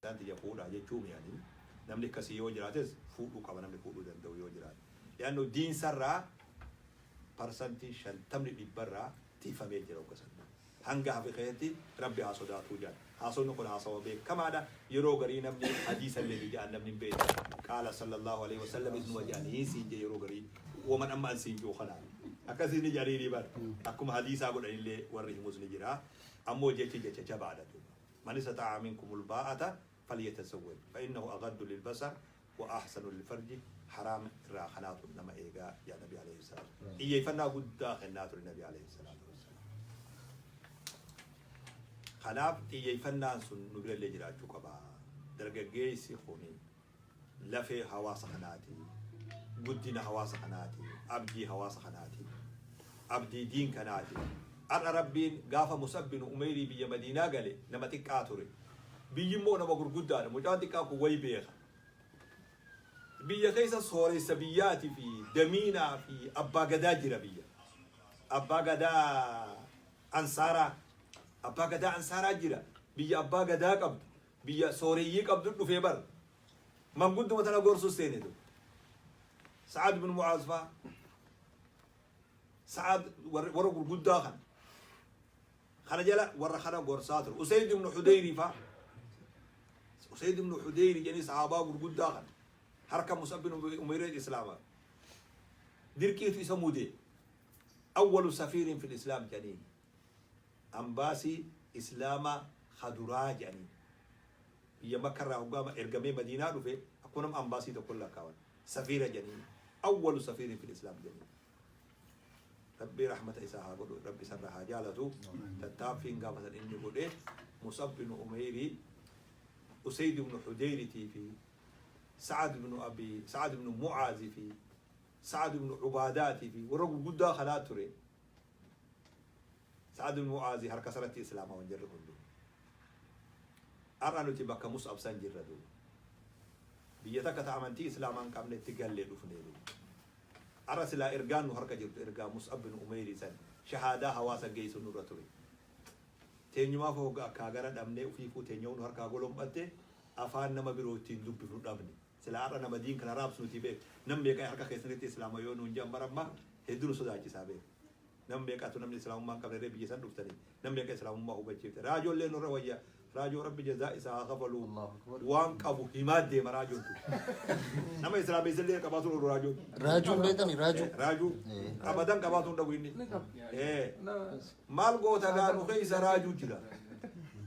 Obboleessaan tiyya fuudhaa jechuu mi ani. Namni akkasii yoo jiraates fuudhuu qaba namni fuudhuu danda'u yoo jiraate. Li'annu diinsarraa parsantii shantamni dhibbarraa tiifamee jira hogga san. Hanga hafe keessatti Rabbi haa sodaatuu jedhan. Haasawni kun haasawa beekamaadha. Yeroo garii namni hadiisallee ni jedhan namni hin beekne. Qaala sallallahu aleyhi wasallam isnuma jedhanii siin jee yeroo garii waman amma an siin ji'u kanaan. Akkasiis ni jedhaniinii bar. Akkuma hadiisaa godhanillee warri himus ni jira. Ammoo jechi jecha jabaadha duuba. Man istataa'a minkumul baa'ata falyatazawwaj fa innahu aghaddu lilbasar wa ahsanu lilfarji haraam irraa kanaatu nama eegaa jedha nabi alayhi salaatu xiyyeeffannaa guddaa kennaa ture nabi alayhi salaatu wassalaam. Kanaaf xiyyeeffannaan sun nu birallee jiraachuu qaba. Dargaggeessi kuni lafee hawaasa kanaati, guddina hawaasa kanaati, abdii hawaasa kanaati, abdii diin kanaati. Har'a Rabbiin gaafa Mus'ab bin Umeyrii biyya Madiinaa gale nama xiqqaa ture. Biyyi immoo nama gurguddaadha. Mucaan xiqqaan kun wayi beeka. Biyya keessa sooressa biyyaati fi damiinaa fi abbaa gadaa jira biyya. Abbaa gadaa Ansaaraa. Abbaa gadaa Ansaaraa jira. Biyya abbaa gadaa qabdu. Biyya sooreyyii qabdu dhufee bar. Mangudduma tana gorsuu seene du. Sa'ad bin Mu'aaz faa. Sa'ad warra gurguddaa kana. Kana jala warra kana gorsaa ture. Usayd ibn Hudayri faa. Usayd ibn Hudayri jedhanii sahaabaa gurguddaa kana. Harka Mus'ab bin Umayr Islaama. Dirqiitu isa mude. Awwalu safiirin fil Islaam jedhaniin. Ambaasii Islaamaa ka duraa jedhaniin. Biyya Makkarraa hoggaa ergamee Madiinaa dhufe akkuma nama ambaasii tokko lakkaawan. Safiira jedhaniin. Awwalu safiirin fil Islaam jedhaniin. Rabbi rahmata isaa haa godhu, Rabbi isarraa haa jaalatu. Tattaaffiin gaafa san inni godhe Mus'ab bin Umeyrii, Usayd ibn Hudeyritii fi Sa'ad ibn Abi Sa'ad ibn Mu'aaz fi Sa'ad ibn Ubaadaatii fi warra gurguddaa kanaa ture. Sa'ad ibn Mu'aazi harka isaratti islaamawan jarri kun duuba. Har'a nuti bakka Mus'ab san jirra duuba. Biyya takka ta amantii islaamaa hin qabnetti gallee dhufnee duuba. Har'a silaa ergaan nu harka jirtu ergaa Mus'ab bin Umeyrii san shahaadaa hawaasa geessu nurra ture. Teenyumaaf hogga akkaa gara dhabnee ufiifuu teenya'uu nu harkaa golom'atte afaan nama biroo ittiin dubbifnu dhabne. Silaa har'a nama diin kana raabsu nuti beek. Nam meeqa harka keessanitti islaama yoo nuun jedhan bara ammaa hedduu nu sodaachisaa beek. Nam meeqatu namni islaamummaa hin qabne ree biyya san dhuftanii nam meeqa islaamummaa hubachiifte. Raajoollee nurra wayya. Raajoo Rabbi jazaa isaa haa kafaluu. Allahu Akbar. Waan qabu himaa deema raajoon tun. Nama islaameessellee qabaatu oolu raajoon. Raajuun beektani raajuu. Raajuu Eh. abadan qabaatu hin dhabu inni. Ni qaba. Eh. Na- Maal goota gaa nu keessa raajuu jira.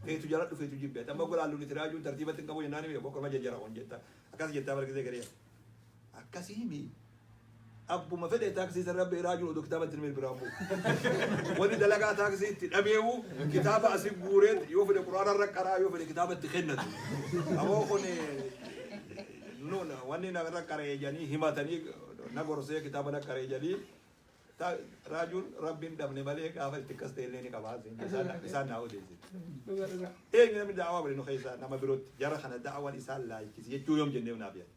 Feetu jaladhu feetu jibbe. Amma golaallu niti raajuun tartiibatti hin qabu jennaan hime boqqoma jajjara kun jetta. Akkas jettaa bargisee garee. Akkasii mi. Abbuma fedhe taaksii sarara ba'ee raajuun odoo kitaaba itti himee biraan bu'u. Wanni dalagaa taaksii itti dhabeewu kitaaba asii guuree yoo fedhe quraana irra qaraa yoo fedhe kitaaba itti kennatu. Aboo kun nuun wanni na irra qaree jedhanii himatanii na gorsee kitaaba na qaree jedhanii Raajuun rabbiin dhabne malee gaafa itti akkas ta'e illee ni qaba. Isaan naa odeesse. Dhugaa dhugaa. Eenyu namni da'awaa godhe nu keessaa nama birootti jara kana da'awaan isaan laalchisi jechuu yoom jenneef naaf yaada.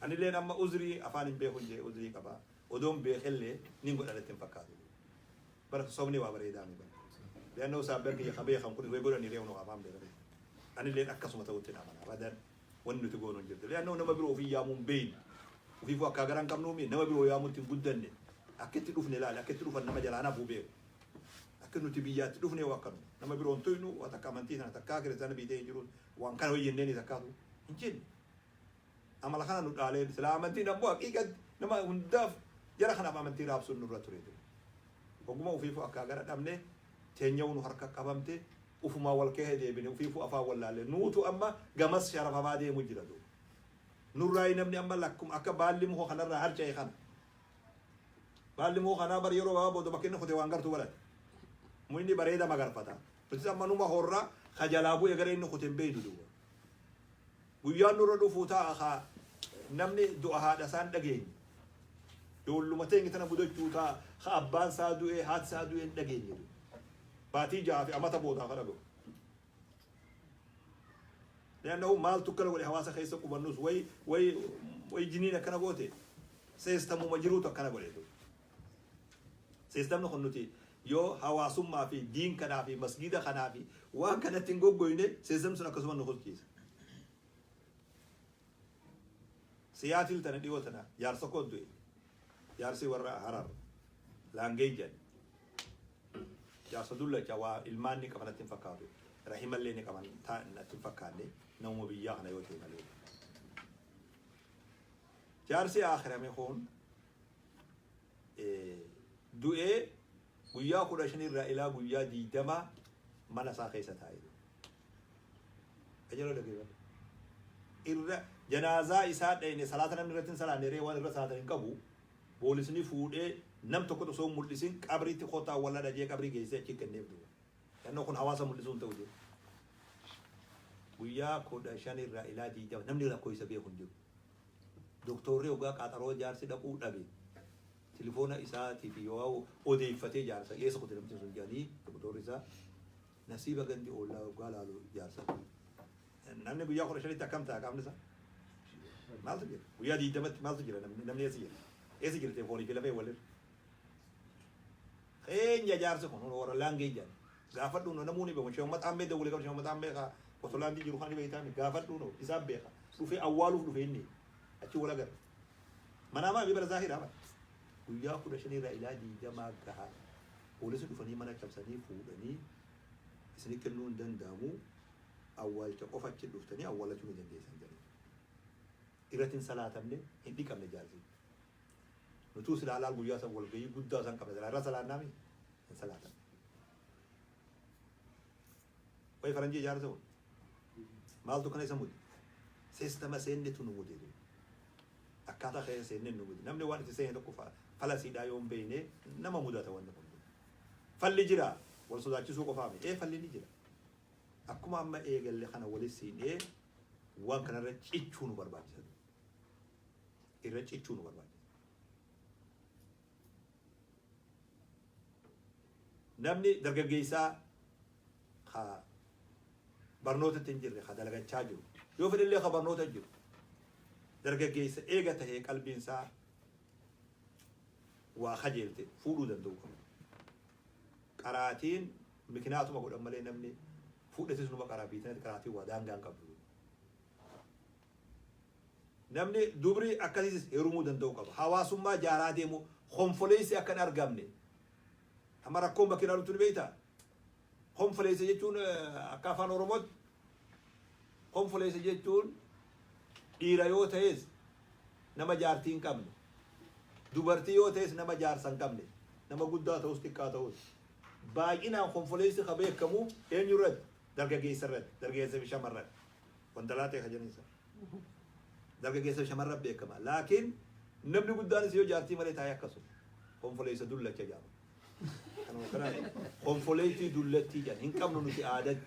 Anilleen amma uzrii afaan hin beekun jee uzrii qaba. Odoon beekellee nin godha natti hin fakkaatu. Bara sobni waa bareedaa mi bara. Leannoo saabban kiyya ka beekan kun way godhanii reewu afaan beekan. Anilleen akkasuma ta'utti na amana. Abadan. Wanni nuti goonu hin jirtu. Li'annahu nama biroo ofii yaamuu hin beeynu. Ofiifuu akkaa gara hin qabnuumi nama biroo yaamuutti hin guddanne. Akka itti dhufne ilaali. Akka itti dhufan nama jalaa nafuu beeku. Akka nuti biyyaa itti dhufne waa akkanuma. Nama biroo hin tuynu waa takka amantii sana takkaa kiristaana biyya ta'ee jiru waan kana wayyi jenneeni takkaatu hin jenne. Amala kana nu dhaalee silaa amantiin ammoo haqiiqatti nama hundaaf jara kanaaf amantii raabsuun nurra ture. Oguma ofiifuu akkaa gara dhabne teenya'uu nu harka qabamte ufumaa wal keessa deebine ufiifuu afaan wallaalle nuutu amma gamas sharafamaa deemu jira duuba. Nurraayi namni amma lakkum akka baalli muka kanarraa harca'e kana. Baalli muka kanaa bar yeroo gabaabaa booda bakka inni kute waan gartuu barate. Mukni bareeda magarfata. Nutis amma numa horra ka jalaa bu'e gara inni kute hin beeynu duuba. Guyyaan nurra dhufuu taa'a ka namni du'a haadha isaan dhageenye. Ijoolluma teenya tana mudachuu taa'a ka abbaan isaa du'e haati isaa du'e hin dhageenye duuba. Baatii 6 fi amata boodaa ka dhagahu. Li'annahu maaltu akkana godhe hawaasa keessa qubannus way way way jiniin akkana goote seestamuma jiruutu akkana godhe duuba. Seestamni kun nuti yoo hawaasummaa fi diin kanaa fi masgiida kanaa fi waan kanatti hin goggoyne seestamni sun akkasuma nu kuchiisa. Siyaatil tana dhiyoo tana jaarsa koo du'e. Jaarsi warra Harar Laangee jedhan. Jaarsa dullacha waa ilmaan ni qaban natti hin fakkaatu. Rahimallee ni qaban natti hin fakkaanne namuma biyyaa kana yoo ta'e malee. Jaarsi aakhirame kun du'ee guyyaa 15 irraa ilaa guyyaa 20 mana isaa keessa taa'e. Qajeeloo dhaggeeffadhu. Irra janaazaa isaa dhayne salaata namni irratti hin salaanne ree waan irra salaatan hin qabu. Poolisni fuudhee nam tokko osoo hin mul'isin qabriitti kottaa awwalladha jee qabrii geessee achi kenneef duuba. Yannoo kun hawaasa mul'isuu hin ta'u jee. Guyyaa 15 irraa ilaa 20 namni rakkoo isa beeku hin jiru. Doktoorri hoggaa qaaxaroo jaarsi dhaquu dhabe tilifoona isaatii fi yoo odeeffatee jaarsa eessa kute namti sun jedhanii doktoorri isaa nasiiba gandi oollaa hoggaa laalu jaarsa. Namni guyyaa 15tti akkam ta'a qaamni isaa? Maaltu jira? Guyyaa 20tti maaltu jira namni namni eessa jira? Eessa jira ta'e foonii fi lafee walirra? Keenya jaarsi kun warra laangee jedhan. Gaafadhu no namuu ni beeku. Sheekh Ummad Aammee dawwale qaba. Sheekh Ummad Aammee ka Kotolaandii jiru kan ni beektaa gaafadhu no isaan beeka. Dhufee awwaaluuf dhufe inni achi wal agarra. Manaamaa fi bara zaahiraa bara. Guyyaa 15 irraa ilaa 20 gaha. Poolisii dhufanii mana cabsanii fuudhanii isinii kennuu hin danda'amu. Awwaalcha qofa achi dhuftanii awwaalachuu ni dandeessan jedhanii. Irratti hin salaatamne hin dhiqamne jaarsi. Nutuu silaa laal guyyaa san walgahii guddaa san qabna silaa irra salaannaami hin salaatamne. Wayi faranjii ijaarsa kun maaltu kana isa mude? Seestama seennetu nu mude. Akkaataa keessa seenne nu mude. Namni waan itti seene tokko falasiidhaa yoo hin beekne nama mudata wanni kun. Falli jira wal sodaachisuu qofaa miti. Ee falli ni jira. Akkuma amma eegalle kana walis siinee waan kanarra cichuu nu barbaachisa. Irra cichuu nu barbaachisa. Namni dargaggeessaa ka barnootatti hin jirre ka dalagachaa jiru yoo fedhellee ka barnoota jiru dargaggeessa eega tahee qalbiin isaa waa kajeelte fuudhuu danda'u qaba. Qaraatiin mikinaatuma godhan malee namni fuudhetis numa qaraa biitanatti qaraatiin waa daangaa hin qabdu. Namni dubri akkasiisis heerumuu danda'u qaba. Hawaasummaa jaaraa deemuu konfoleessi akka hin argamne. Amma rakkoon bakki irraa dhuftu ni beektaa? Konfoleessa jechuun akka afaan Oromootti konfoleessa jechuun dhiira yoo ta'es nama jaartii hin qabne, dubartii yoo ta'es nama jaarsa hin qabne, nama guddaa ta'us xiqqaa ta'us. Baay'inaan konfoleessi ka beekamu eenyu irratti? Dargaggeessa irratti, dargaggeessa fi shamarran. Wandalaaxee ka jedhan isa. Dargaggeessa fi shamarran beekama. Laakiin namni guddaanis yoo jaartii malee taa'ee akkasuma. Konfoleessa dullacha jedhama. Kanuma kanaan konfoleettii dullattii jedhan hin qabnu nuti aadatti.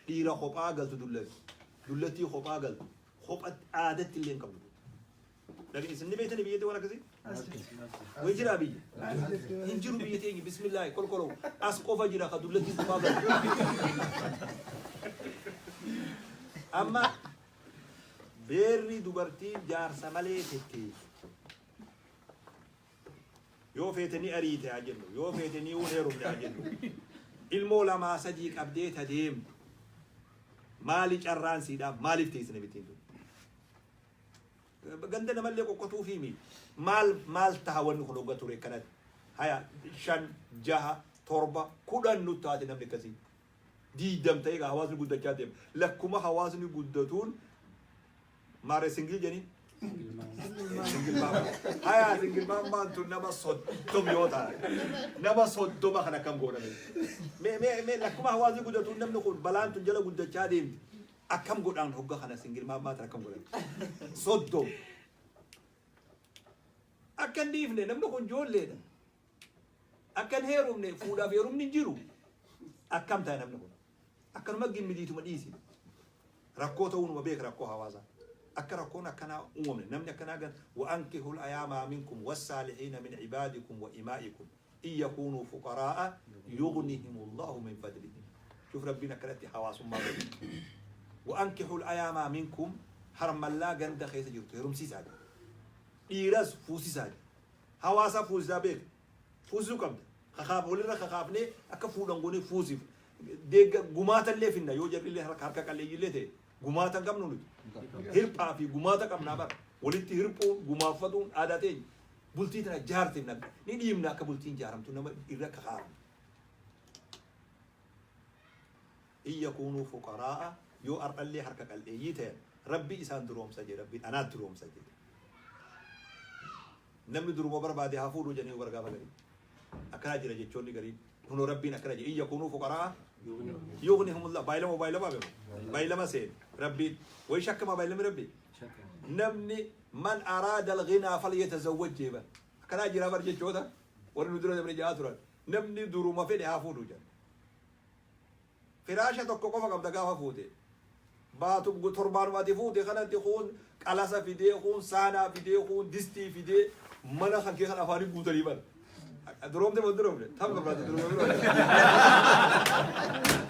Dhiira kophaa galtu dullatti. Dullattii kophaa galtu. Kophatti aadatti illee hin qabnu. Laakiin isin ni beektanii biyyatti waan akkasii? Way jiraa biyya? Hin jiru biyya teenya bismillaahi kolkoloo as qofa jira ka dullattiin kophaa galtu. Amma beerri dubartiin jaarsa malee tetteessu. Yoo feete ni ariite haa jennu, yoo feete ni heerumne haa jennu. Ilmoo lamaa sadii qabdee ta deemtu. Maali carraan siidhaa maaliif teessi namittiin tun? Ganda namallee qoqqotuufii mi? Maal maal taha wanni kun hogga ture kanatti? Haya 5, 6, 7, 10 nutti taate namni akkasii. 20 ta'ee egaa hawaasni guddachaa deema. Lakkuma hawaasni guddatuun maarree singil jedhanii? Singil maammaa. Haya singil maammaan tun nama 30 yoo taate nama 30 kan akkam gooname. Mee mee mee lakkuma hawaasni guddatuun namni kun balaan tun jala guddachaa deemti. Akkam godhaan hogga kana singil maammaa tan akkam godhan? 30. Akka hin dhiifne namni kun ijoolleedha. Akka hin heerumne fuudhaaf heerumni hin jiru. Akkam ta'e namni kun? Akkanuma gimmidiituma dhiisi. Rakkoo ta'uu numa beeka rakkoo hawaasaa. Akka rakkoon akkanaa uumamne namni akkanaa gan wa'ankihul ayaamaa minkum wassaalihiina min ibaadikum wa imaa'ikum in yakuunuu fuqaraa'a yughnihimullahu min fadlihi. Shuf Rabbiin akkanatti hawaasummaa godhe. Wa'ankihul ayaamaa minkum harmallaa ganda keessa jirtu heerumsiisaa jedhe. Dhiiras fuusisaa jedhe. Hawaasaa fuusisaa beeka. Fuusisuu qabda. Kakaaf walirra kakaafnee akka fuudhan goonee fuusif. Deegga gumaatallee finna yoo jarrillee harka harka qalleeyyiillee ta'e. Gumaata hin qabnu nuti. Hirphaa fi gumaata qabnaa bara. Walitti hirphuun gumaaffatuun aadaa teenya. Bultii tana jaartifna. Ni dhiibna akka bultiin jaaramtu nama irra kakaafna. In yakuunuu fuqaraa'a yoo ar'allee harka qal'eeyyii tayan Rabbi isaan duroomsa jedhe Rabbiin anaa duroomsa jedhe. Namni duruma barbaade haa fuudhuu jedhanii bar gaafa garii. Akkanaa jira jechoonni gariin. Kunoo Rabbiin akkana jedhe in yakuunuu fuqaraa'a yughnihumullah baay'ilama baay'ilama beeku. Baay'ilama seene Rabbiin. Wayi shakkamaa baay'ilami Rabbi. Namni man araada al-ghinaa falyatazawwaj jee bar. Akkanaa jira bar jechoota warri nu dura dabre jedhaa turan. Namni duruma fedhe haa fuudhuu jedhan. Firaasha tokko qofa qabda gaafa fuute. Baatu torbaanuma ati fuute kanatti kuun qalasa fidee, kuun saanaa fidee, kuun distii fidee mana kan kee kan afaanii guutanii bara. Duroomte moo duroomne? Tam qabdaati duruma biroo.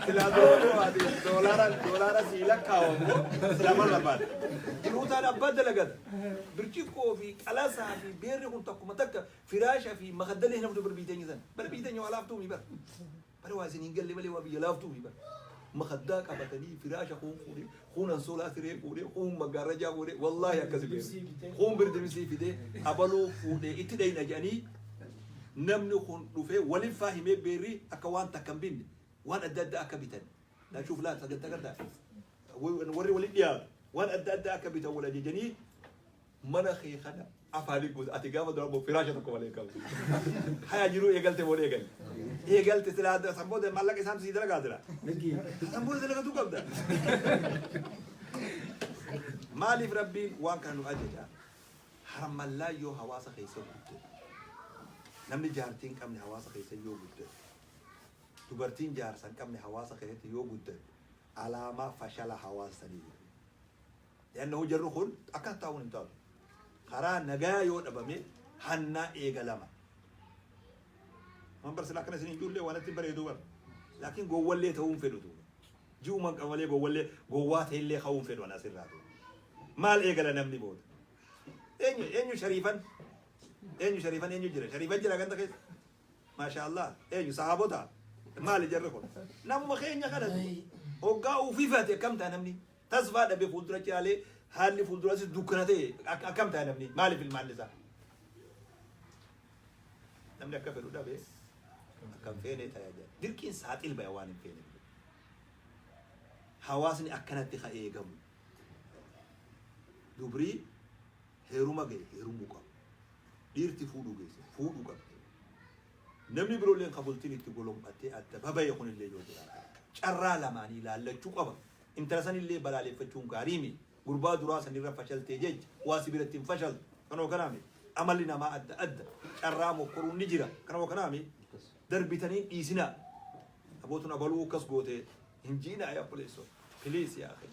Silaa duroomte baate doolaara doolaara sii lakkaawamu silaa maal barbaada? Jiruu taan abbaa dalagata. Birciqqoo fi qalasaa fi beerri kun takkuma takka firaasha fi makaddalee hin haftu bar biyya teenya san. Bara biyya teenya waa laaftuu mi bara. Bara waa isin hin galle malee waa biyya laaftuu mi bara. Makaddaa qabatanii firaasha kuun fuudhee kuun ansoolaa siree fuudhee kuun maggaarrajaa fuudhee wallaahi akkasi beeku. Kuun birdimisii fidee abaluu fuudhee itti dhayna jedhanii namni kun dhufee waliin faa himee beerri akka waan takka hin binne waan adda addaa akka bitan. Laachuuf laata sagantaa gartaa. Warri waliin dhiyaatu waan adda addaa akka bitan wal ajajanii mana kee kana afaanii guuta ati gaafa dura immoo firaasha tokko malee hin qabdu. Haya jiruu eegalte moo eegalle? Eegalte silaa san booda maallaqa isaan sii dalagaa jira. San booda dalagatuu qabda. Maaliif Rabbiin waan kana nu ajaja? Harmallaa yoo hawaasa keessa guddate namni jaartii hin qabne hawaasa keessa yoo guddate dubartiin jaarsa hin qabne hawaasa keessatti yoo guddate alaamaa fashala hawaasa sanii. Li'annahu jarri kun akkas taa'uun hin taatu. Karaa nagayaa yoo dhabame hannaa eegalama. Man bar sila akkana isin hin juullee waan itti bareedu bar. Laakiin gowwallee ta'uu hin fedhu duuba. Ji'uman qaba malee gowwallee gowwaa ta'ellee ka'uu hin fedhu ana asirraa duuba. Maal eegala namni booda? Eenyu eenyu shariifan? Eenyu shariifan eenyu jira? Shariifan jira ganda keessa? Maashaa Allah. Eenyu sahaabota? Maali jarri kun? Namuma keenya kana hoggaa ufifate akkam ta'a namni? Tasfaa dhabe fuuldura caalee haalli fuulduraas dukkana ta'e akkam ta'a namni? Maaliif ilmaan isaa? Namni akka fedhu dhabe akka hin feene ta'a jedha. Dirqiin saaxil baya waan hin feene. Hawaasni akkanatti ka eegamu. Dubrii heeruma gahe heerumuu qaba. Dhiirti fuudhuu geesse fuudhuu qabdi. Namni biroolleen ka bultiin itti golom'attee adda babaye kunillee yoo jiraate carraa lamaanii laallachuu qaba. Intala sanillee balaaleffachuun gaarii miti. Gurbaa duraa sanirra fashaltee jecha waa si biratti hin fashaltu. Kanoo kanaa miti. Amalli namaa adda adda. Carraa mokkoruun ni jira. Kanoo kanaa miti. Darbitanii hin dhiisinaa. Abootun abaluu akkas goote hin jiinaa yaa obboleessoo. Please yaa akhi.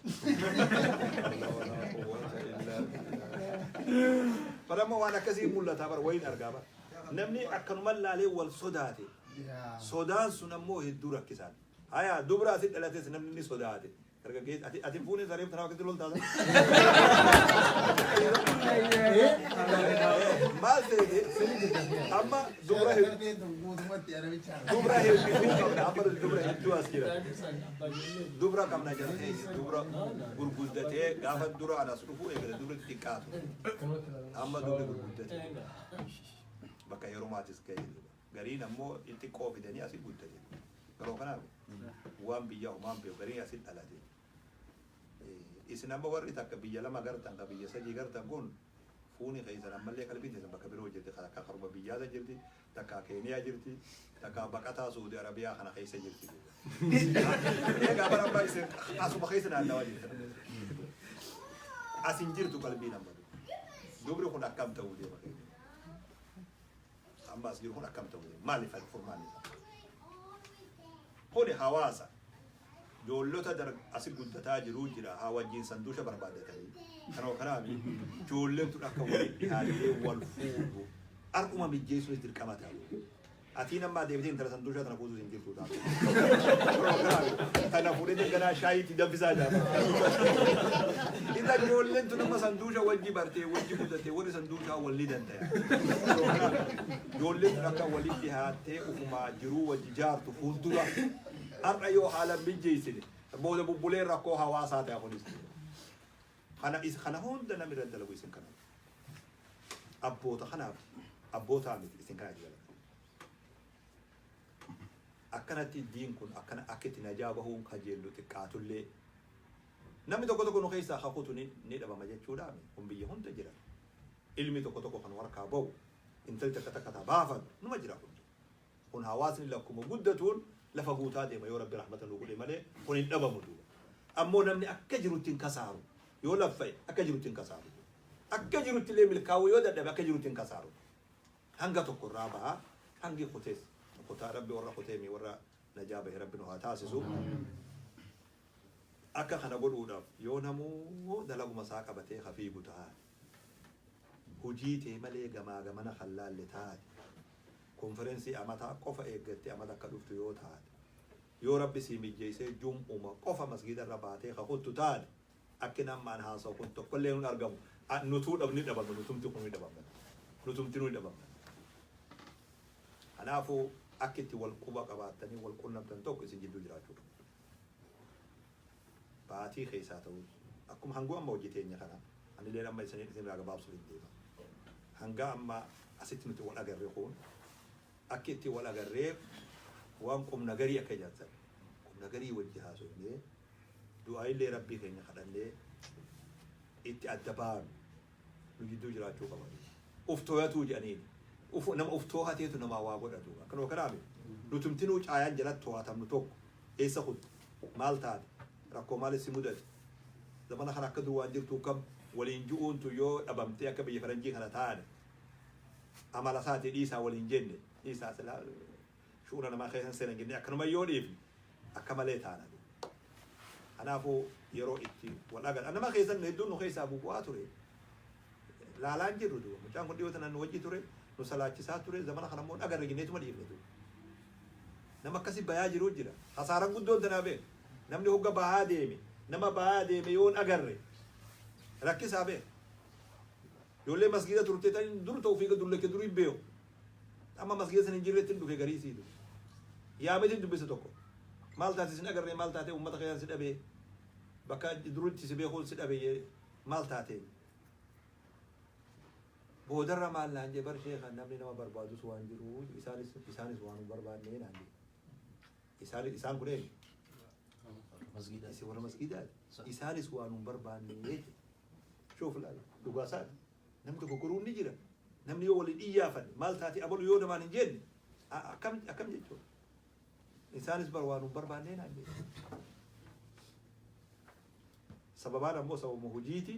Bara amma waan akkasii mul'ata bara wayiin argaa bara. Namni akkanuma laalee wal sodaate. Sodaan sun ammoo hedduu rakkisaadha. Haya dubra asi dhalates namni ni sodaate. Dargaggeessi ati ati hin fuune sareef tanaaf akkasitti loltaa san. Maal seete amma dubra hedduu dubra hedduu qabna amma dubra hedduu as jira. Dubra qabna jala keenya dubra gurguddatee gaafa dura anas dhufu eegale dubri xixiqqaatu. Amma dubri gurguddate bakka heerumaatis ga'e duba. Gariin ammoo xixiqqoo fidanii asi guddate. Yeroo kanaaf waan biyya homaan beeku gariin asi dhalate. Isin amma warri takka biyya lama gartan ka biyya sadii gartan kun fuuni keessan ammallee qalbiin teessan bakka biroo jirti takka karuma biyyaa san jirti takka Keeniyaa jirti takka baqataa Suudi Arabiyaa kana keessa jirti. Egaa bara amma isin asuma keessa naannawaa jirtan. As hin jirtu qalbiin amma. Dubri kun akkam ta'uu deema keenya. Amma as jiru kun akkam ta'uu deema. Maali furmaanni isaa? Kuni hawaasa. Ijoollota asi guddataa jiruu jira haa wajjin sanduusha barbaaddatanii. Kanuma kanaaf ijoolleen tun akka waliin dhihaattee wal fuudhu har'uma mijjeessuunis dirqama ta'a. Atiin ammaa deebitee intala sanduushaa tana fuutuu hin jirtu ta'a. Kanuma kanaaf tana fuudhee ganaa shaayiitti danfisaa jira. Isa ijoolleen tun amma sanduusha wajji bartee wajji guddattee warri sanduushaa wal ni dandaya. Ijoolleen tun akka waliin dhihaattee ufumaa jiruu wajji jaartu fuuldura. Har'a yoo haala mijjeessine booda bubbulee rakkoo hawaasaa ta'a kunis. Kana is kana hunda namni irra dalagu isin kana. Abboota kanaaf abbootaa miti, isin kana dalagu. Akkanatti diin kun akkana akka itti najaa bahuun kajeellu xiqqaatullee, namni tokko tokko nu keessaa kakutu ni dhabama jechuudha. Kun biyya hunda jira. Ilmi tokko tokko kan harkaa bahu, intalli takka takka taa baafatu numa jira kun. Kun hawaasni lakkuma guddatuun lafa guutaa deema, yoo Rabbi rahmata nu godhe malee kun hin dhabamu duuba. Ammoo namni akka jirutti hin kasaaru. Yoo laffa'e akka jirutti hin kasaaru. Akka jirutti illee milkaa'uu yoo dadhabe, akka jirutti hin kasaaru. Hanga tokko irraa baha, hangi kutees kutaa. Rabbi warra kuteemi, warra najaa bahe Rabbi nu haa taasisu. Akka kana godhuudhaaf yoo namuu dalaguma isaa qabatee hafiigu taate, hujii tee malee gamaa gamana kan laalle taate, konferensii amataa qofa eeggattee amata akka dhuftu yoo taate, yoo Rabbi sii mijjeessee jum'uma qofa masgiida irra baatee kakuttu taate, akki nammaan haasa'u kun tokkollee nun argamu. Nutuu dhabni dhabamna, nutumti kun ni dhabamna, nutumti nu dhabamna. Kanaafuu akka itti wal quba qabaattanii wal qunnamtan tokko isin jidduu jiraachuu qaba. Baatii keessaa ta'us akkuma hanguu amma hojii teenya kana anillee amma isin irraa gabaabsuuf hin deema. Hanga amma asitti nuti wal agarre kun akka itti wal agarreef waan qubna garii akka ijaarsan qubna garii wajji haasofnee, du'aa illee Rabbii keenya kadhannee itti adda baanu nu jidduu jiraachuu qaba. Uf tooyatuu jedhaniin. Uf nama uf toohateetu namaa waa godhatu. Akkanuma kanaami. Nutumtinuu caayaan jalatti toohatamnu tokko eessa kutte? Maal taate? Rakkoo maalis si mudate? Zamana kana akka dur waan jirtu kam waliin ju'uuntu yoo dhabamtee, akka biyya faranjii kana taane, amala isaatii dhiisaa waliin jenne, dhiisaa silaa shu'una namaa keessa seenan jennee akkanuma yoo dhiifne akka malee taana. Kanaafuu yeroo itti wal agarra. Nama keessan hedduun nu keessaa bubu'aa ture. Laalaan jirru duuba. Mucaan kun dhiyoo tanaan nu wajji ture, nu salaachisaa ture, zamana kana immoo agarra jenneetuma dhiifne duuba. Nama akkasii bayaa jiru jira. Hasaaraan guddoon tanaa beeku. Namni hogga bahaa deeme, nama bahaa deeme yoon agarre rakkisaa beeku. Ijoollee masgiida turte tan dur ta'u fiiga dullake durii beeku. Amma masgiida sana hin jirretti hin dhufe garii siidu. Yaametiin dubbise tokko. Maal taate, sin agarree, maal taate, uummata keessan si dhabee, bakka duritti si beekuun si dhabe, maal taate? Boodarra maal naan jee? Bar sheekha, namni nama barbaadus waan jiru, isaanis waan hin barbaadne naan jee. Isaan kun eenyu? Masgiida. Isin warra masgiidaati. Isaanis waan hin barbaanne jee. Shoof laala, dhugaa isaati. Namni tokko goruun ni jira. Namni yoo waliin iyyaafanne, maal taate, abalu yoo namaan hin jenne, akkam jechuudha? Isaanis bar waan hin barbaanne naan jee. Sababaan ammoo sababuma hojiiti.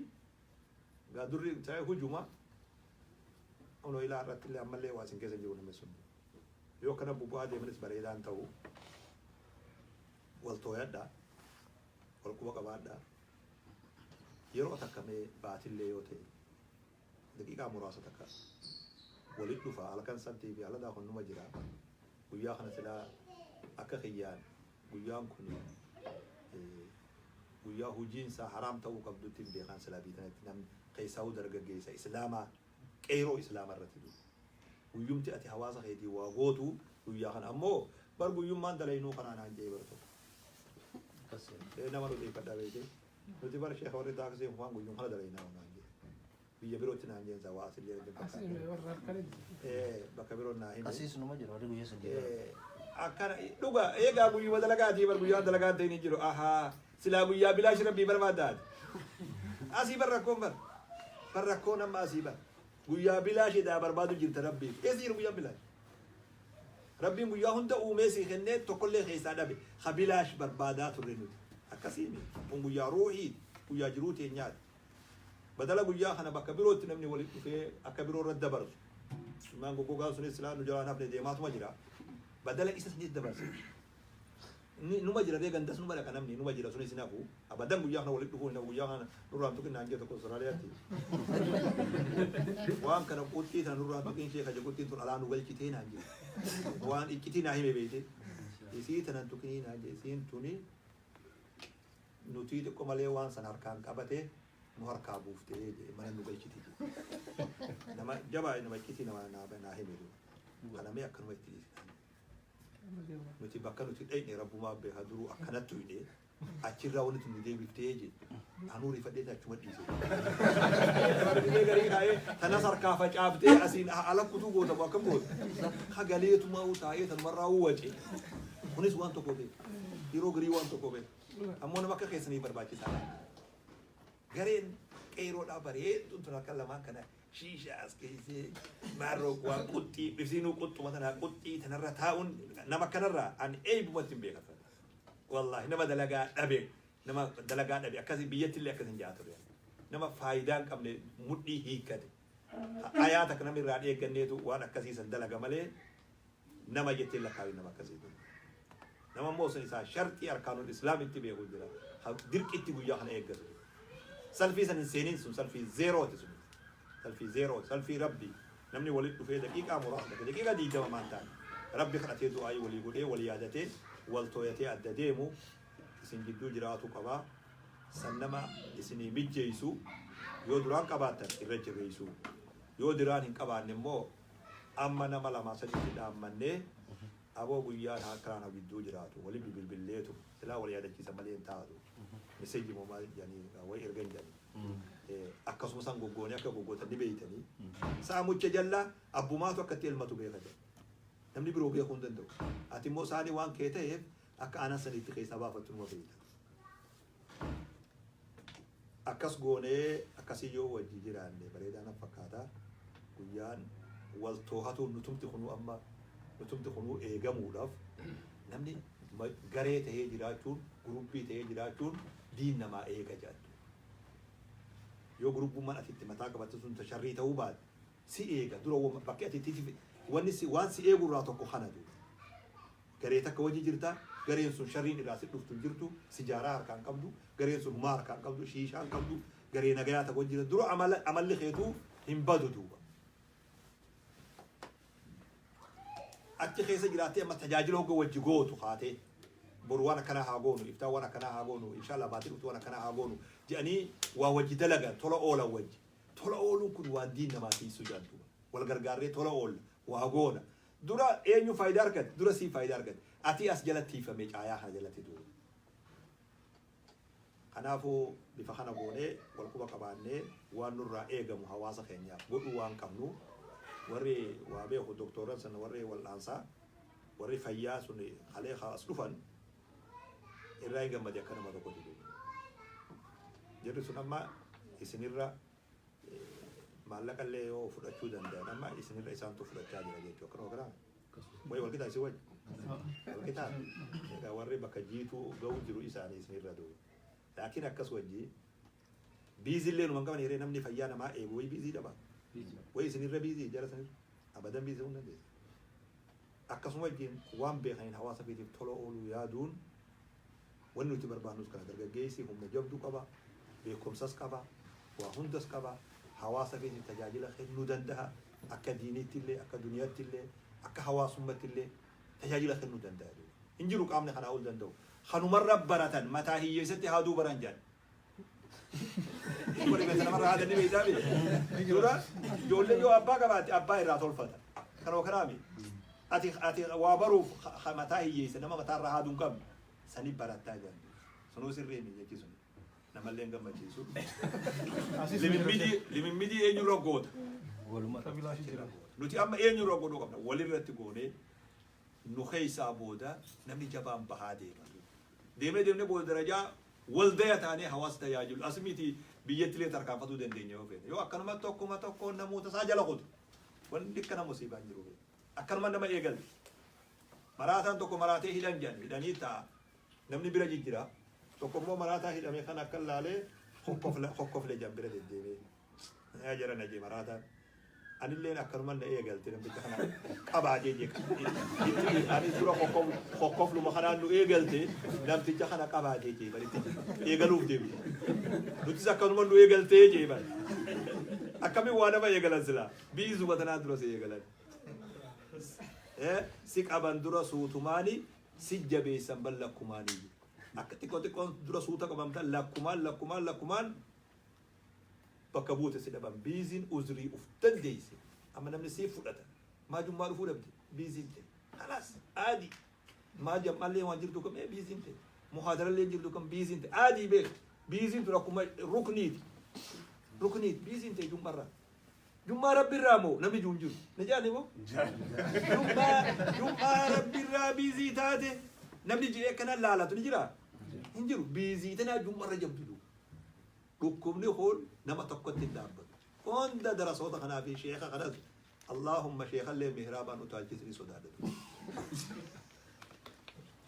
Gaa durri ta'e hujuma. Onoo ilaa irratti illee ammallee waa isin keessa jiru namni sun. Yoo akkana bubu'aa deemanis bareedaan ta'u, wal tooyadhaa, wal quba qabaadhaa. Yeroo takka mee baatillee yoo ta'e daqiiqaa muraasa takka walit dhufa. Halkan sabtii fi haladaa kun numa jira. Guyyaa kana silaa akka kiyyaan guyyaan kun guyyaa hojiin isaa haraam ta'uu qabdutti hin beekan. Silaa biitanatti namni keessaa'uu dargaggeessa islaamaa, qeeroo islaama irratti du'u. Guyyumti ati hawaasa keetii waa gootu guyyaa kana. Ammoo bar guyyummaan dalaynuu kanaa naan jee bar tokko. Nama nuti fadhaa beekte. Nuti bar sheekha, warri taaksii waan guyyum kana dalaynaa naan jee. Biyya birootti naan jeen waa asillee natti Asii warra harkanii. Bakka biroo naa hime. Asiis numa jira warri guyyaa 3. Akkana dhuga eegaa, guyyuma dalagaatii bar guyyaan dalagaan ta'in hin jiru. Ahaa, silaa guyyaa bilaashi Rabbii barbaaddaati. Asii bar rakkoon bar rakkoon amma asii bar guyyaa bilaashi daa barbaadu jirta Rabbiif. Eessa jiru guyyaan bilaash? Rabbiin guyyaa hunda uumee sii kennee tokkollee keessaa dhabe ha bilaash barbaadaa turre nuti. Akkasiimi kun guyyaa ruuhiiti, guyyaa jiruu teenyaati. Badala guyyaa kana bakka birootti namni walitti dhufee akka biroo irratti dabarsu. Ilmaan goggogaan sunis silaa nu jalaan hafne deemaatuma jira. Badala isa sanis dabarse. Inni numa jira ree, gandas numa dhaqa, namni numa jira, sunis hin hafu. Abadan guyyaa kana walitti dhufuu hin hafu. Guyyaa kana nurraan tuqin naan jee tokko Austraaliyaatti. Waan kana quxxii tana nurraan tuqin sheeka je, quxxiin tun alaa nu galchitee naan jee. Waan iccitii naa hime beeyte. Isii tanan tuqinii naan jee, isiin tuni nutii xiqqoo malee waan sana harkaan qabate nu harkaa buuftee jee, mana nu galchiti jee. Nama jabaa, nama iccitii nama naa hime duuba. Kana mee akkanuma itti dhiisnaan. Nuti bakka nuti dhayne Rabbumaa beeka, duruu akkanatti hidhee. Achirraa wanti tun nu deebiftee jee. Anuu rifadhee achuma dhiise. Dhibee garii kaa'ee tanas harkaa facaaftee asiin ala kutuu goota moo akkam goota? Hagaleetuma taa'ee tanumarraa wace. Kunis waan tokko beeka. Yeroo garii waan tokko beeka. Ammoo nama akka keessanii barbaachisaadha. Gareen qeeroodhaa bareedduun tun harka lamaan kana shiishaa as keessee maarroo waan quxxii ibsiinuu quxxuma tanaa quxxii tanarra taa'uun nama kanarraa ani eeybumatti hin beekatan. Wallaahi nama dalagaa dhabe, nama dalagaa dhabe akkasii biyyatti illee akkas hin jaa ture. Nama faayidaa hin qabne mudhii hiikkate. Ayaa takka namni irraa eegganneetu waan akkasii san dalaga malee nama jettee lakkaawin nama akkasii kun. Nama immoo sun isaa sharxii arkaanul islaamitti beeku jira. Dirqitti guyyaa kana eeggatu. Salfii san hin seeniin sun salfii zeerooti sun. Salfii zeeroo, salfii Rabbi. Namni walitti dhufee daqiiqaa muraasa takka, daqiiqaa 20 maan taane, Rabbi kadhatee du'aayii walii godhee wal yaadatee wal tooyatee adda deemu isin jidduu jiraatuu qaba. San nama isinii mijjeeysu yoo duraan qabaattan irra jabeeysuu. Yoo diraan hin qabaanne immoo amma nama lamaa saditti dhaammannee aboo guyyaan akkanaa nu gidduu jiraatu wali bibilbilleetu silaa wal yaadachiisa malee hin taatu. Message moo maal jedhanii wayi ergan jedhanii. Akkasuma san goggoonee akka goggootan ni beeytanii. Saamucha jallaa abbumaatu akka itti elmatu beeka jedha. Namni biroo beekuu hin danda'u. Ati immoo saani waan kee ta'eef akka aanan saniitti keessaa baafattu numa beeyta. Akkas goonee akkasii yoo wajji jiraanne bareedaa na fakkaata. Guyyaan wal toohatuun nutumti kunuu amma nutumti kunuu eegamuudhaaf namni garee tahee jiraachuun, gurubbii tahee jiraachuun diin namaa eega jedhantu. Yoo gurubbummaan ati itti mataa qabatte sun ta sharrii ta'uu baate si eega. Dura bakki ati itti wanni si waan si eegu irraa tokko kana duuba. Garee takka wajji jirta, gareen sun sharriin irraa si dhuftu hin jirtu, sijaaraa harkaa hin qabdu, gareen sun humaa harkaa hin qabdu, shiishaa hin qabdu, garee nagayaa takka wajji jirta. Dura amala amalli keetuu hin badu duuba. Achi keessa jiraattee amma tajaajila hogga wajji gootu kaatee boru waan akkanaa haa goonu, iftaan waan akkanaa haa goonu, inshallah baatii dhuftu waan akkanaa haa goonu jedhanii waa wajji dalagan, tola oolan wajji. Tola ooluun kun waan diin namaa tiisu jedhan duuba. Wal gargaarree tola oolla, waa goona. Dura eenyu faayidaa argate? Dura sii faayidaa argate. Ati as jala tiifame caayaa kana jalatti duuba. Kanaafuu bifa kana goonee wal quba qabaannee waan nurraa eegamu hawaasa keenyaaf godhuu waan qabnu, warri waa beeku doktoorran sana, warri wal'aansaa, warri fayyaa sun kalee as dhufan irraa hin gammade akka nama tokkotti duuba. Jarri sun amma isinirra maallaqa illee yoo fudhachuu danda'an amma isinirra isaantu fudhachaa jira jechuudha. Akkanuma kanaa? Wayi wal qixaa isin wajji? Wal qixaa? Egaa warri bakka jiituu ga'u jiru isaanii isinirra duuba. Laakiin akkas wajji busy illee numa hin qaban yeree namni fayyaa namaa eegu wayi busy dhaba. Wayi isinirra busy jara sanirra abadan busy ta'uu hin dandeessu. Akkasuma wajjin waan beekaniin hawaasa ofiitiif tola ooluu yaaduun wanni nuti barbaannus kana. Dargaggeessi humna jabduu qaba, beekumsas qaba, waa hundas qaba, hawaasa ofiitiif tajaajila kennuu danda'a, akka diiniitti illee, akka duniyaatti illee, akka hawaasummatti illee tajaajila kennuu danda'a. Hin jiru qaamni kanaa ol danda'u. Kanumarra baratan mataa hiyyeessatti haaduu baran jedhan. Warri beektan namarraa haadha ni beektaa mi? Dura ijoollee yoo abbaa qabaatte abbaa irraa tolfata. Kanuma kanaa mi? Ati waa baruuf mataa hiyyeessa nama mataa irraa haaduu hin qabne sani barattaa jedhan. Sunuu sirrii mi jechi sun? Namallee hin gammachiisu. Limimmidii eenyurra goota? Waluma. Nuti amma eenyurra godhuu qabna? Walirratti goonee nu keessaa booda namni jabaan bahaa deema. Deemee deemnee booda darajaa waldaya taanee hawaasa tajaajilu. As miti biyyattilee tarkaanfatuu dandeenya yoo feene. Yoo akkanuma tokkuma tokkoon namoota isaa jala kutu. Wanni akkana musiibaan jiru. Akkanuma nama eegalte. Maraataan tokko maraatee hidhan jedhan, hidhanii ta'a. Namni bira jijjira. Tokko immoo maraataa hidhame kan akka laalee hokkofle jedhan bira deddeemee. Yaa jara na jee maraataan. Anilleen akkanuma na eegalte namticha kana qabaa jee jee. Ani dura hokkofluma kanaan nu eegalte, namticha kana qabaa jee jee baritti eegaluuf deebi. Nutis akkanuma nu eegaltee jee bari. Akkamiin waa nama eegalan silaa? Biizuma tanaan dura si eegalan. Si qaban dura suutumaani si jabeessan ban lakkumaanii. Akka xiqqoo xiqqoon dura suuta qabamtan lakkumaan lakkumaan lakkumaan bakka buute si dhaban. Biiziin uzrii uf dandeeyse amma namni siif fudhata. Maa jummaa dhufuu dhabde? Biiziin ta'e. Khalaas aadi. Maa jam'allee waan jirtu kam biiziin ta'e. Muhaadarallee hin jirtu kan biiziin ta'e aadii beek biiziin tun akkuma rukniiti. Rukniiti biiziin ta'e jummarraa. Jummaa rabbiirraa moo namni jiru hin jiru. Na jaani moo? Jummaa jummaa rabbiirraa biizii taate namni ji'ee akkana laalatu ni jiraa? Hin jiru. Biizii tanaa jummarra jabdu jiru. Dhukkubni kun nama tokkotti hin dhaabbatu. Hunda darasoota kanaa fi sheeka kanas Allaahumma sheekallee mihraabaan utaalchisni sodaadhatu.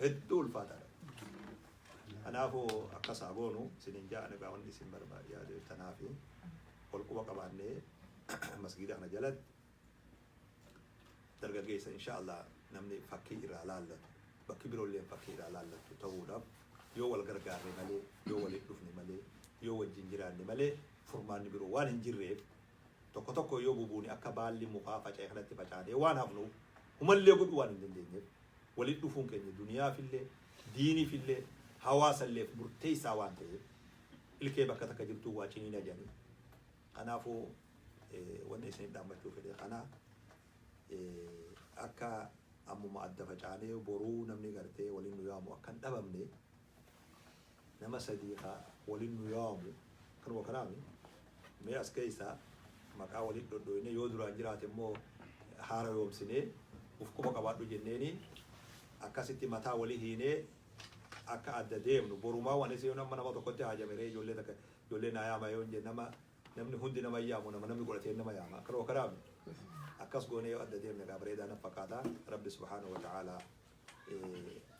Hedduu ulfaataadha. Kanaafuu akkas haa goonu isinin ja'an egaa wanni isin barbaade yaade tanaafi wal quba qabaannee masgiida kana jalatti dargaggeessa insha Allah namni fakkii irraa laallatu bakki biroolleen fakkii irraa laallattu ta'uudhaaf yoo wal gargaarre malee yoo waliin dhufne malee yoo wajjin jiraanne malee furmaanni biroo waan hin jirreef tokko tokko yoo bubuune akka baalli mukaa faca'e kanatti facaanee waan hafnuuf humallee godhuu waan hin dandeenyeef walitti dhufuun keenya duniyaafillee diiniifillee hawaasalleef murteessaa waan ta'eef ilkee bakka takka jirtuu waa ciniina jedhanii kanaafuu wanni isin dhaammachuu fedhe kana akka ammuma adda facaanee boruu namni gartee waliin nu yaamu akka hin dhabamne nama sadii ka waliin nu yaamu kanuma kanaami mee as keessa maqaa waliin dhodhoyne yoo duraan jiraate immoo haara yoomsinee uf quba qabaadhu jenneeni akkasitti mataa walii hiinee akka adda deemnu borumaa waan isin amma nama tokkotti haajame ree ijoollee takka ijoollee naa yaama yoo hin jenne nama namni hundi nama hin yaamu nama namni godhatee nama yaama akkanuma kanaami akkas goonee yoo adda deemne gaa bareedaa na fakkaata. Rabbi subhaanahu wa ta'ala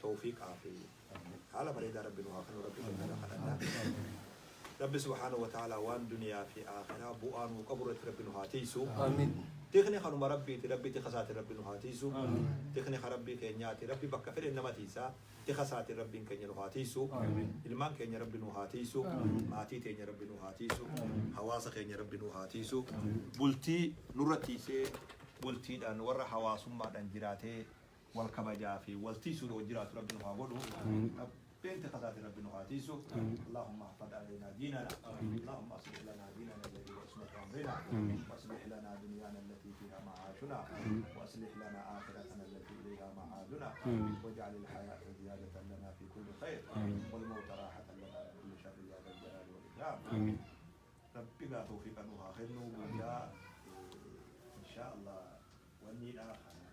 tawfiiqaa fi haala bareedaa rabbi nu haa kennu. Rabbi keenya kadhanna. Rabbi subhaanahu wa ta'ala waan duniyaa fi akhiraa bu'aa nuu qabu irratti rabbi nu haa tiisu. Tikni kanuma rabbiiti, rabbi tika isaatiin rabbi nu haa tiisu. Tikni ka rabbii keenyaati, rabbi bakka fedhe nama tiisa. Tika isaatiin rabbiin keenya nu haa tiisu. Ilmaan keenya rabbi nu haa tiisu. Maatii teenya rabbi nu haa tiisu. Hawaasa keenya rabbi nu haa tiisu. Bultii nurra tiisee bultiidhaan warra hawaasummaadhaan jiraatee wal kabajaa fi wal tiisuun wal jiraatu rabbi nu haa godhu. Rabbiin tika isaatiin rabbi nu haa tiisu. Allahumma ahfad alaynaa diinana. Allahumma aslih lanaa diinana alladhi huwa ismatu amrina. وأصلح لنا دنيانا التي فيها معاشنا وأصلح لنا آخرتنا التي إليها معادنا واجعل الحياة زيادة لنا في كل خير والموت راحة لنا من كل شر يا ذا الجلال والإكرام. Rabbi gaa tawfiiqa nu haa kennu guyyaa إن شاء الله wanni dha kana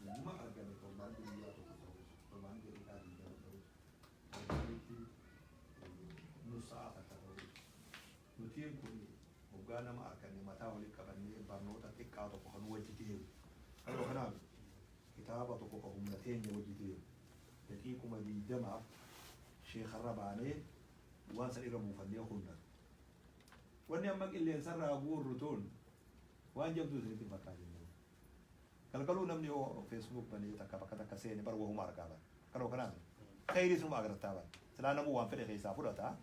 guyyuma argame torbaan guyyaa tokko ta'us torbaan daqiiqaa 20 ta'us torbaanitti nus sa'a takka ta'us nutiin kun hoggaa nama arganne mataa walitti qabannee barnoota xiqqaa tokko kan wajji deemu. Kanuma kanaaf kitaaba tokko kan humna teenya wajji deemu daqiiquma 20f sheekarra baanee waan san irra buufannee kunna. Wanni amma qilleensarraa guurru tun waan jabduu isinitti hin fakkaatin. Galgaluu namni yoo Facebook banee takka bakka takka seene bar wahuma argaa bar. Kanuma kanaaf khayrii sunuma agartaa bar. Silaa namuu waan fedhe keessaa fudhata.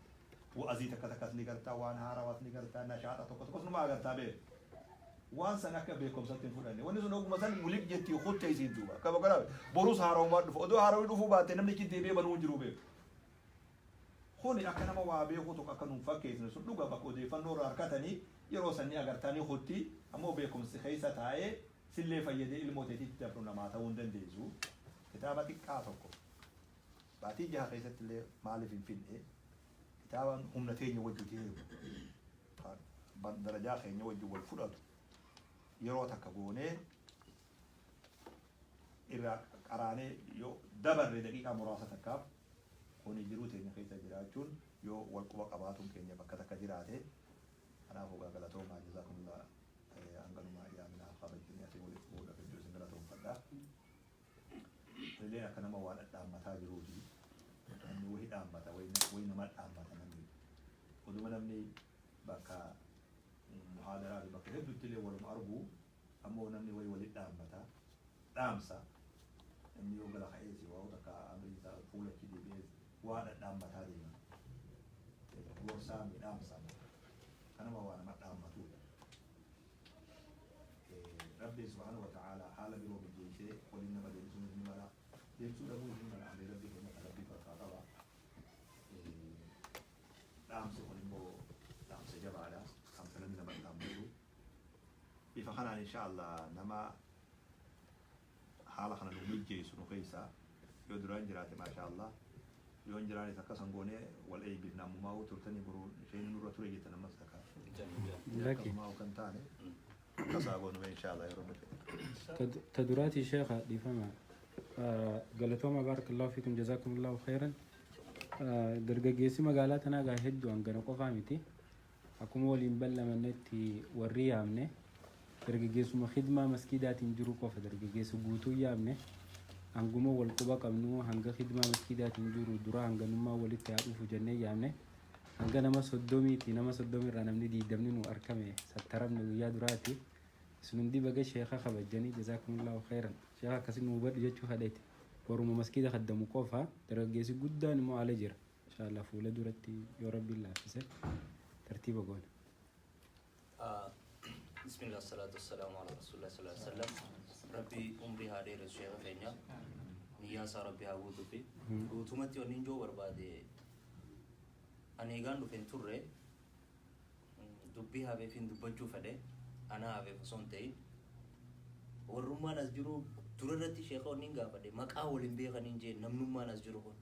Wa'azii takka takkas ni gartaa, waan haarawaas ni gartaa, nashaaxa tokko tokkos numa agartaa beeku. Waan san akka beekumsatti hin fudhanne. Wanni sun oguma san wulik jettii kutte isiin duuba. Kanuma kanaaf borus haarawumaan dhufa. Odoo haarawii dhufuu baatte namni achi deebi'ee banuu hin jiru beeku. Kuni akka nama waa beekuu tokko akka nun fakkeessine sun dhuga bakka odeeffannoo irraa harkatanii yeroo san ni agartaa ni kutti ammoo beekumsi keessa taa'ee sillee fayyadee ilmoo teetitti dabru namaa ta'uu hin dandeessu. Kitaaba xiqqaa tokko baatii 6 keessatti illee maaliif hin finne kitaaba humna teenya wajji deemu kan darajaa keenya wajji wal fudhatu yeroo takka goonee irraa qaraanee yoo dabarre daqiiqaa muraasa takkaaf kuni jiruu teenya keessa jiraachuun yoo wal quba qabaatuun keenya bakka takka jiraate. Kanaafuu gaa galatoomaa, jazaakumullah, hanganuma yaaminaaf kabajjanii asii walitti fuudha hedduu isin galatoomfadha. Illee akka nama waa dhadhaammataa jiruuti. Namni wahi dhaammata, wahi nama dhaammata namni. Oduma namni bakka muhaadaraa fi bakka hedduutti illee waluma argu ammoo namni wahi walit dhaammata. Dhaamsa. Namni yoo gara ka'ees waa takka amrii isaa fuula achi deebi'ees waa dhadhaammataa deema. Gorsaa mi dhaamsa. Kanuma waa nama dhaammatudha. Rabbi subhaanahu wa ta'ala haala biroo mijjeessee waliin nama deebisuun ni mala. Deebisuu dhabuu ni mala. Amrii Rabbii keenya kan Rabbii harkaa qaba. Dhaamsi kun immoo dhaamsa jabaadha. Dhaamsa namni nama dhaammatu. Bifa kanaan insha Allah nama haala kana nu mijjeessu nu keessa yoo duraan jiraate maasha Allah. Yoo hin jiraanis akkasan goonee wal eebbifna ammumaa hoo turtanii boruu isheen nurra ture jettan ammas takka. Lakki. Akkasumaa kan taane akkasaa goonu inshaallah yeroo dhufe. Ta duraatii sheekha dhiifama. Galatooma, barakallahu fiikum, jazakumullahu khairan. Dargaggeessi magaalaa tanaa gaa hedduu hangana qofaa miti. Akkuma waliin ballamannetti warri yaamne dargaggeessuma khidmaa maskiidaatiin jiru qofa, dargaggeessa guutuu yaamne. Hanguma wal quba qabnu, hanga khidmaa maskiidaatiin jiru dura hanganummaa walitti haa dhufu jennee yaamne. Hanga nama 30ti, nama 30rraa namni 20ni nu argame, sattaramne guyyaa duraati. Isin hundi baga sheeka kabajjanii, jazakumullahu khairan. Sheeka akkasi nu hubadhu jechuu fedheeti. Waruma maskiida kaddamu qofa, dargaggeessi guddaan immoo ala jira. Inshallah fuula duratti yoo Rabbiin laaffise tartiiba goona. بسم الله، الصلاة والسلام على رسول الله صلى الله عليه وسلم. Rabbi umrii haa dheeressu sheeka keenya, niyyaa isaa Rabbi haa guutuu fi guutumatti. Wanni ijoo barbaade, ani eegaan dhufe hin turre, dubbii hafeef hin dubbachuu fedhe. Anaa hafeef osoo hin ta'in warrummaan as jiru dura irratti sheeka wanni hin gaafadhe, maqaa waliin beekaniin jee. Namnummaan as jiru kun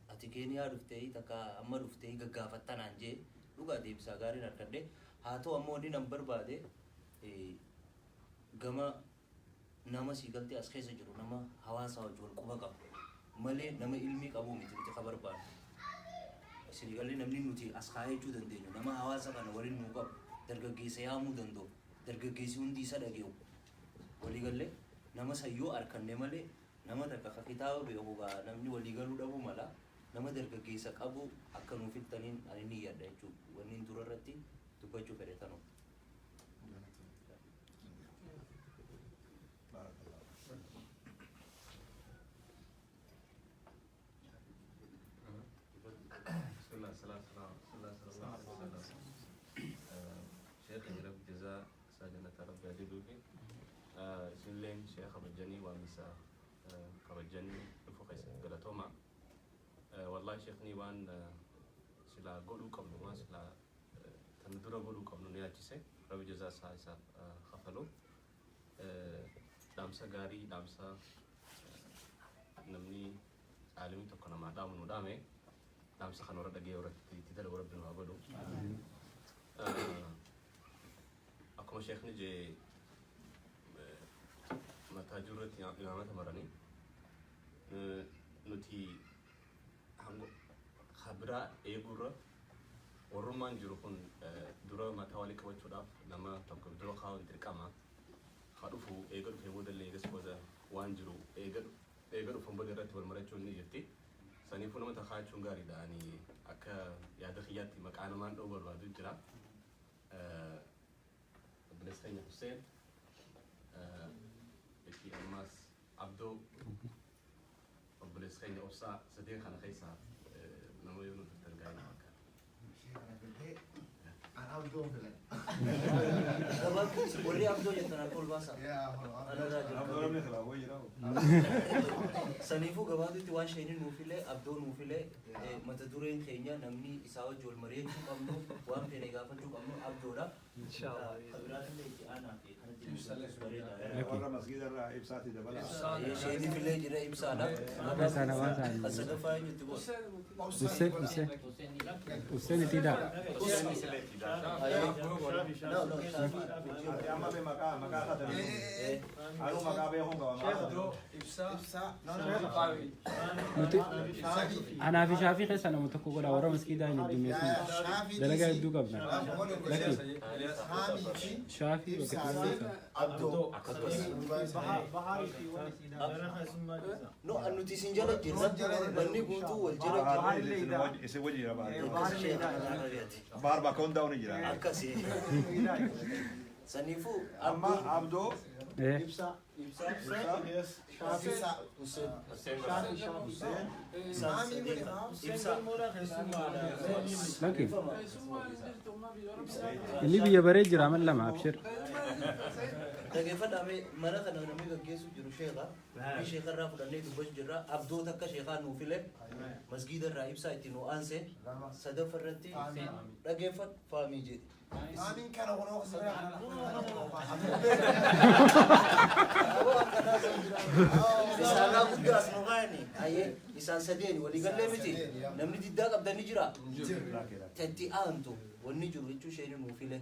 ati Keeniyaa dhuftee takka amma dhuftee gaggaafattanaan jee, dhugaa deebisaa gaariin harkadhe. Haa ta'u ammoo wanni nan barbaade gama nama sii galtee as keessa jiru, nama hawaasa wajji wal quba qabu malee nama ilmii qabuu miti nuti ka barbaadu. Isin galee namni nuti as kaayachuu dandeenyu nama hawaasa kana waliin nuu qabu, dargaggeessa yaamuu danda'u, dargaggeessi hundi isa dhage'u, walii galee nama sayyoo harkanne malee nama takka ka kitaaba beeku gaa namni walii galuu dhabuu mala. Nama dargaggeessa qabu akka nuuf filtaniin ani ni yaadha jechuudha. Wanni dura irratti dubbachuu fedhe tanuma. Barakallahu. بسم الله، الصلاة والسلام على رسول الله صلى الله عليه وسلم. شيخ رب جزاء سجنة ربي أجدوفي isinilleen sheekha kabajanii waamisa kabajanii dhufuu keessatti galatooma. Wallahi sheekni waan silaa godhuu qabnu, waan silaa tan dura godhuu qabnu ni yaachise. Rabbi jazaa isaa isaaf kafalu. Dhaamsa gaarii, dhaamsa namni caalimni tokko namaa dhaamu nu dhaame. Dhaamsa kana warra dhagee irratti itti dalagu Rabbi nu haa godhu. Akkuma sheekni jee mataa jiru irratti imaamata maranii nuti biraa eeguurra warrummaan jiru kun dura mataa walii qabachuudhaaf nama tokko dura kaa'uun dirqama. Haa dhufu, eega dhufee booda illee eegas booda waan jiru eega eega dhufan booda irratti wal marachuun ni jirti. Saniifuu nama takaachuun gaariidha. Ani akka yaada kiyyaatti maqaa namaan dha'uu barbaadu jira. Obboleessa keenya Hussein, itti ammaas Abdoo, obboleessa keenya Obsaa, sadeen kana keessaa nama yoo nu dhuftan gaarii fakkaata. Gabaabduu warri Abdoo jettan harka ol baasaa. Anarraa Abdoo jalqabe. Namni silaa wayii jira. Saniifuu gabaabitti waan sheeni nuufilee Abdoo nuufilee, mata dureen keenya namni isaa wajji wal mari'achuu qabnu, waan feene gaafachuu qabnu Abdoodha. Kabiraatillee itti aanaa fi kanatti bareedaadha. Warra masgiida irraa ibsaati dabala. Sheeni filee jira, ibsaadha. Isaan hawaasaan. Kan sadaffaa eenyutti boos? Hussein, Hussein, Hussein Itiidaa. No, no, Shaafi. Ati amma be maqaa katanii. Anuu maqaa beekuun qaba. Maqaa katanii. Nuti anaa fi Shaafii keessa nama tokko godha, warra maskiidaa hin heddummeessinu. Dalagaa hedduu qabna. Lakki Shaafii bakka itti. Abdoo. No, nuti isin jala jirra. Manni guutuu wal jala jira. Isin wajji jira baay'ee. Akkas sheekha Arabiyaati. Baar bakka hundaa'u ni jira. Akkasi. Saniifuu Amma Abdoo. Abdoo. Ibsaa. Hussein. Hussein. Isaan sadeen kana. Ibsaa. Lakki inni biyya baree jira, amal lama abshir. Dhageeffadhaa mee mana kana namni gaggeessu jiru sheekha. Ni sheekha irraa fudhannee dubbachuu jirra. Abdoota akka sheekhaa nuu file. Masgiida irraa ibsaa itti nuu aanse. Sadaffa irratti dhageeffadhu faamii jedhe. Aamiin kana kunoo Isaan guddaa as nu kaayani. Ayyee isaan sadeeni walii gallee miti. Namni diddaa qabdan ni jira. Tatti aantu wanni jiru jechuu isheen nuu file.